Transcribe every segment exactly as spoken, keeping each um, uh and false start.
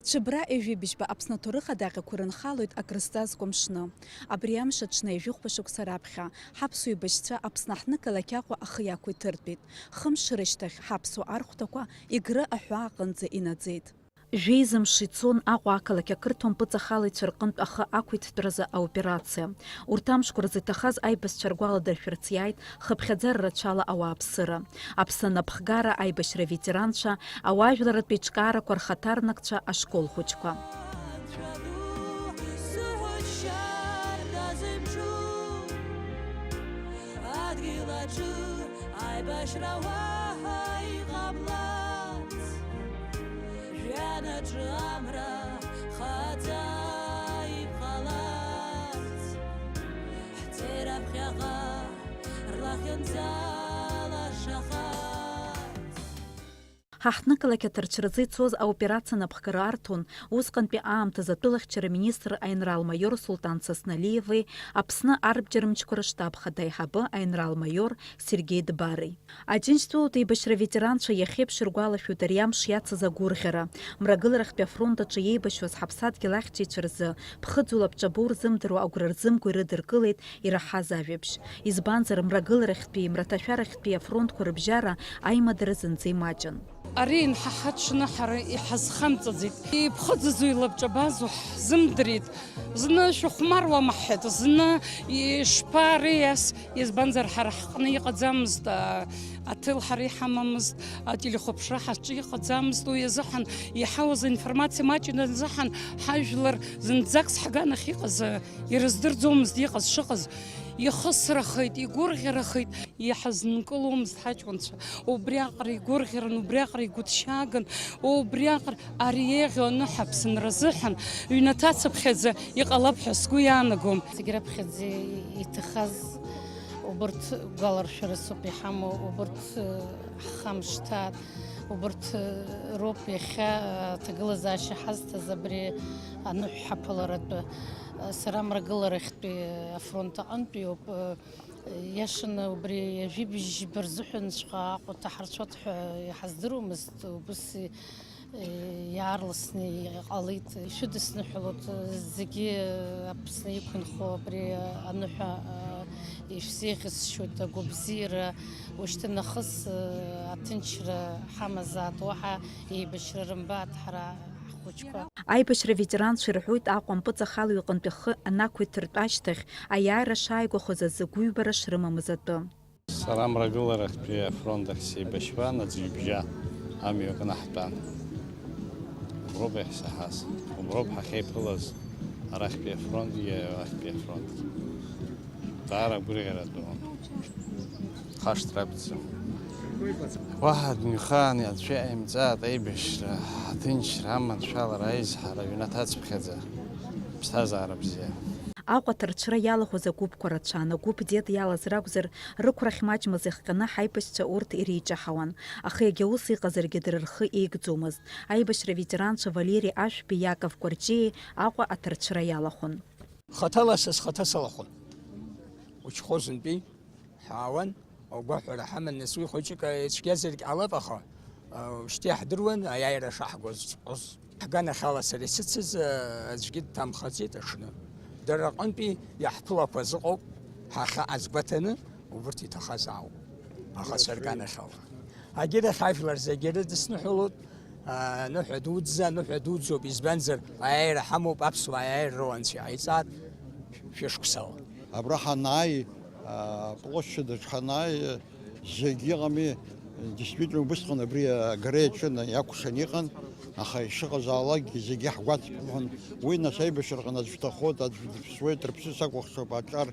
Ҽыбра ҩажәи быжьба Аԥсны аҭоурых адаҟьақәа ирынхалоит акрызҵазкуа мшны. Абри амш аҽны ҩажәихәба шықәса раԥхьа ҳаԥсуа еибашьцәа Аԥсны аҳҭнықалақь Аҟәа ахы иақәиҭыртәеит. Хымш рышьҭахь ҳаԥсуа архәҭақәа Егры аҳәаа аҟынӡа инаӡеит. Жәеиза мшы ицон Аҟәа ақалақь ақырҭуа мпыҵахалаҩцәа рҟынтә ахы ақәиҭтәразы аоперациа. Урҭ амшқәа рзы иҭахаз аибашьцәа ргәаладыршәарц иааит хыԥхьаӡара рацәала ауааԥсыра, Аԥсны анапхгара, аибашьра аветеранцәа, ауаажәларратә еиҿкаарақәа рхаҭарнакцәа, ашкол хәыҷқәа. Адгьыл аҿы аибашьра уаҳа иҟамлац, жәҩанаҿы амра хаҵа иҟалац, ҳцеира ԥхьаҟа рлахьынҵа лашахац. Ҳаҳҭнықалақь аҭарчразы ицоз аоперациа напхгара арҭон усҟантәи аамҭазы атәылахьчара министр аинрал-маиор Сулҭан Сасналиеви Аԥсны арбџьар мчқәа рыштаб хада аиҳабы аинрал-маиор Сергеи Дбари. Аџьынџьтәылатә еибашьра аветеранцәа иахьеиԥш иргәалашәоит ари амш иацыз агәырӷьара. Мрагыларахьтәи афронт аҿы иеибашьуаз ҳаԥсадгьыл ахьчаҩцәа рзы ԥхыӡула бҿабоу рзымдыруа агәра рзымго ирыдыркылеит ираҳаз ажәабжь. Избанзар, мрагыларахьтәи, мраҭашәарахьтәи афронтқәа рыбжьара аимадара зынӡа имаҷын. Ари инҳаҳа ҽны ҳара иҳазхамҵаӡеит. Иԥхыӡызу илабҿабазу ҳзымдырит. Зны шәыхәмаруама ҳҳәеит, зны ишԥари ас, избанзар ҳара ҳҟны иҟаӡамызт, а, аҭел ҳара иҳамамызт, ателехәаԥшра ҳаҿы иҟаӡамызт, уи азыҳәан иҳауаз аинформациа маҷын азыҳәан ҳажәлар зынӡак сҳаганахь иҟаз, а, ирыздырӡомызт иҟаз шыҟаз. Ихысрахеит, игәырӷьарахеит, иҳазнкыломызт ҳаҷкәынцәа. Убриаҟара игәырӷьаран, убриаҟара игәыҭшьааган, убриаҟара ари еиӷьу аныҳәа Аԥсынра азыҳәан ҩнаҭацыԥхьаӡа иҟалап ҳәа сгәы иаанагом. Зегь раԥхьаӡа иҭахаз убырҭ гәаларшәарас ауп иҳамоу, убырҭ, э, ҳхамышҭаат, убырҭ, э, роуп иахьа, э, аҭагылазаашьа ҳазҭаз абри аныҳәа ҳаԥыларатәы. Э, сара мрагыларахьтәи афронт аҟынтәиуп. Э, Иашаны убри ҩажәи бжьба рзыҳәанҵәҟьа Аҟәа ҭаҳарцәоит ҳәа иҳаздыруамызт, убыс, э, иаарласны иҟалеит. Ишәыдысныҳәалоит, зегьы Аԥсны иқәынхо абри аныҳәа, э, ишәзеиӷьасшьоит агәабзиара, ушьҭа нахыс, э, аҭынчра ҳамазаат, уаҳа еибашьра рымбаат ҳара ҳхәыҷқәа. Аибашьра аветеранцәа ирҳәоит, Аҟәа ампыҵахалаҩ иҟынтә ихы анақәиҭыртә ашьҭахь, аиааира шааигәахоз азы гәыҩбара шрымамыз атәы. Сара мрагыларахьтәи афронт ахь сеибашьуан, аӡҩыбжьа амҩа кны ҳтәан. Уброуп иаҳзаҳаз, уброуп ҳахьеиԥылаз арахьтәи афронтгьы, уахьтәи афронтгьы. Даара агәырӷьара ду. Хашҭра акәӡам. Уаҳа дунеихаан иацәеимҵааит аибашьра, аҭынчра, аманшәалара, аизҳара, аҩнаҭацыԥхьаӡа, ԥсҭазаара бзиа. Аҟәа аҭарчра иалахәыз агәыԥқәа рацәан, агәыԥ дед иалаз ракәзар, рықәрахь маҷмыз ихҟьаны ҳаибашьцәа урҭ иреиҷаҳауан. Аха иагьа ус иҟазаргьы дара рхы еигӡомызт. Аибашьра аветеранцәа Валери Ашәби Иаков Кәарҷиеи Аҟәа аҭарчра иалахәын. Хаҭала са схаҭа салахәын. Учхозынтәи ҳаауан, агәаҳәара ҳаман, нас уи хәыҷык, э, ицәгьазаргь ҟалап, аха, э, шьҭа иаҳдыруан аиааира шаҳгоз. Ҳганахьала сара исыцыз, э, аӡәгьы дҭамхаӡеит аҽны. Дара рҟынтәи иаҳԥылақәаз ыҟоуп, ҳахьааз гәаҭаны, убырҭ иҭахаз аауп. Аха сарганахьала. Агьырахь ажәлар зегьы ирыдысныҳәалоит, аныҳәа дуӡӡа, аныҳәа дуӡӡоуп, избанзар, аиааира ҳамоуп, аԥсуаа аиааира рыла анцәа иҟаиҵааит, шәышықәсала. Абра ҳанааи, аплощадь аҿы ҳанааи, зегь иҟами, действительно, убысҟан абри агара иаҿын, иакәшан иҟан, аха ишыҟазаалакгьы зегьы ҳгәаҵԥхон. Уи нас аибашьраҟны аӡә дҭахоит, аӡә дыԥсуеит, рыԥсы сакәыхшоуп, аҿар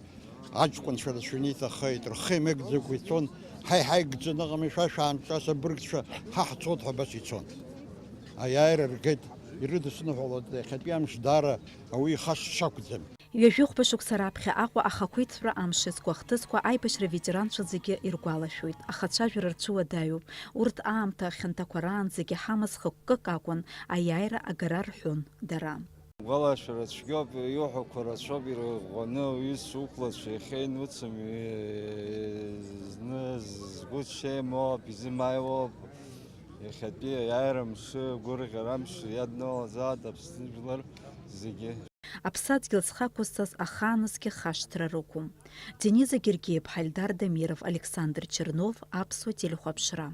аҷкәынцәа рацәаны иҭахеит, рхы имеигӡакәа ицон, ҳаи, ҳаигӡаны ыҟами, шәа шәаанҿас абыргцәа, ҳа ҳцоит ҳәа абас ицон. Аиааира ргеит, ирыдысныҳәалоит, иахьатәи амш даара ауаҩы ихашҭшьа ақәӡам. Ҩажәихәба шықәса раԥхьа Аҟәа ахақәиҭтәра амш иазку ахҭысқәа аибашьра аветеранцәа зегьы иргәалашәоит, аха ацәажәара рцәыуадаҩуп. Урҭ аамҭа ахьанҭақәа раан зегьы ҳамаз хықәкык акәын, аиааира агара рҳәон дара. Гәалашәара цәгьоуп, иуҳәақәо рацәоуп, ирӷәӷәаны уҩызцәа уқәлацәа иахьа инуцым, зны згәы ҽеимоуп, изымааиуоуп, Иахьатәи аиааира мшы, агәырӷьара мшы иадналазаат Аԥсны жәлар зегьы. Аԥсадгьыл зхы ақәызҵаз ахааназгьы хашҭра рықәым. Дениза Гергиеиԥҳа, Ельдар Дамиров, Александр Чернов, Аԥсуа телехәаԥшра.